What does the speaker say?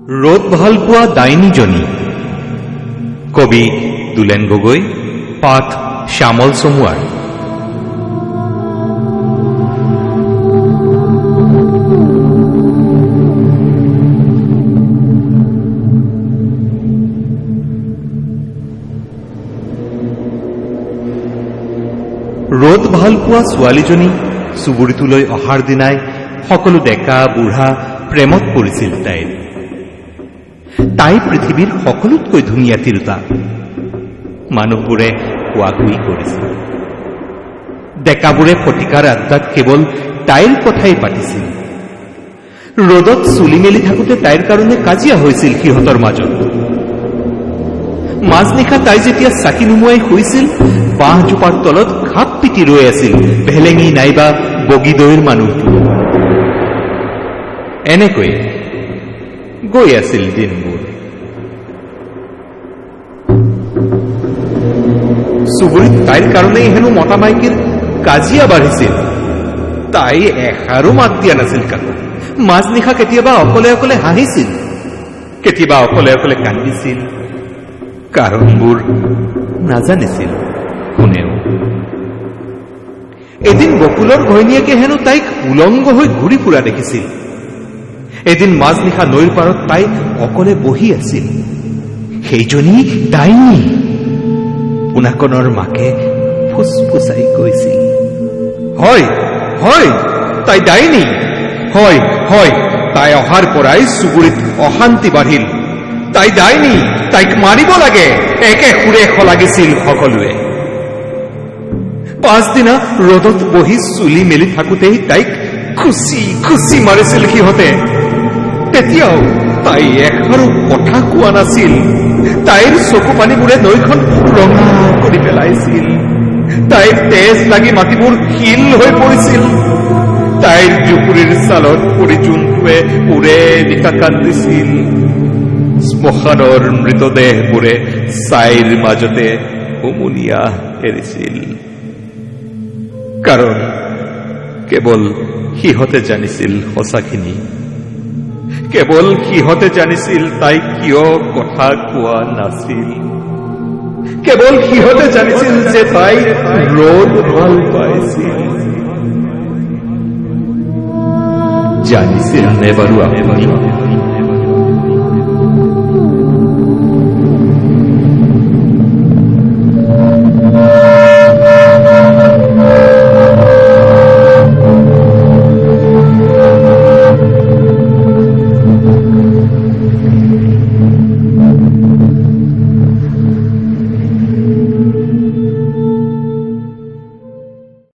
ৰ'দ ভাল পোৱা ডাইনীজনী, কবি দুলেন গগৈ, পাঠ শ্যামল চমুৱাৰ। ৰ'দ ভাল পোৱা ছোৱালীজনী চুবুৰীটোলৈ অহাৰ দিনাই সকলো ডেকা বুঢ়া প্ৰেমত পৰিছিল তাইৰ। তাই পৃথিৱীৰ সকলোতকৈ ধুনীয়া তিৰোতা, মানুহবোৰে কোৱাকুই কৰিছিল। ডেকাবোৰে ফটিকাৰ আড্ডাত কেৱল তাইৰ কথাই পাতিছিল। ৰ'দত চুলি মেলি থাকোঁতে তাইৰ কাৰণে কাজিয়া হৈছিল সিহঁতৰ মাজত। মাজনিশা তাই যেতিয়া চাকি নুমুৱাই শুইছিল, বাঁহজোপাৰ তলত খাপ পিটি ৰৈ আছিল ভেলেঙি নাইবা বগীদৈৰ মানুহটো। এনেকৈয়ে গৈ আছিল দিনবোৰ। চুবুৰীত তাইৰ কাৰণেই হেনো মতা মাইকীৰ কাজিয়া বাঢ়িছিল। তাই এষাৰো মাত দিয়া নাছিল কাকো। মাজনিশা কেতিয়াবা অকলে অকলে হাঁহিছিল, কেতিয়াবা অকলে অকলে কান্দিছিল। কাৰণবোৰ নাজানিছিল কোনেও। এদিন বকুলৰ ঘৈণীয়েকে হেনো তাইক উলংগ হৈ ঘূৰি ফুৰা দেখিছিল। এদিন মাজনিশা নৈৰ পাৰত তাই অকলে বহি আছিল। সেইজনী ডাইনী, পোনাকণৰ মাকে ফুচফুচাই কৈছিল। হয় হয়, তাই ডাইনী। হয় হয়, তাই অহাৰ পৰাই চুবুৰীত অশান্তি বাঢ়িল। তাই ডাইনী, তাইক মাৰিব লাগে, একে সুৰে শলাগিছিল সকলোৱে। পাছদিনা ৰ'দত বহি চুলি মেলি থাকোঁতেই তাইক খুচি খুচি মাৰিছিল সিহঁতে। তেতিয়াও তাই এষাৰো কথা কোৱা নাছিল। তাইৰ চকু পানীবোৰে নৈখন ৰঙা কৰি পেলাইছিল। তাইৰ তেজ লাগি মাটিবোৰ শিল হৈ পৰিছিল। তাইৰ জুপুৰিৰ ছালত পৰি জোনটোৱে উৰে নিশা কান্দিছিল। শ্মশানৰ মৃতদেহবোৰে ছাইৰ মাজতে হুমুনিয়াহ এৰিছিল। কাৰণ কেৱল সিহঁতে জানিছিল সঁচাখিনি। কেৱল সিহঁতে জানিছিল তাই কিয় কথা কোৱা নাছিল। কেৱল সিহঁতে জানিছিল যে তাই ৰ'দ ভাল পাইছিল। জানিছিল নে বাৰু আপুনি?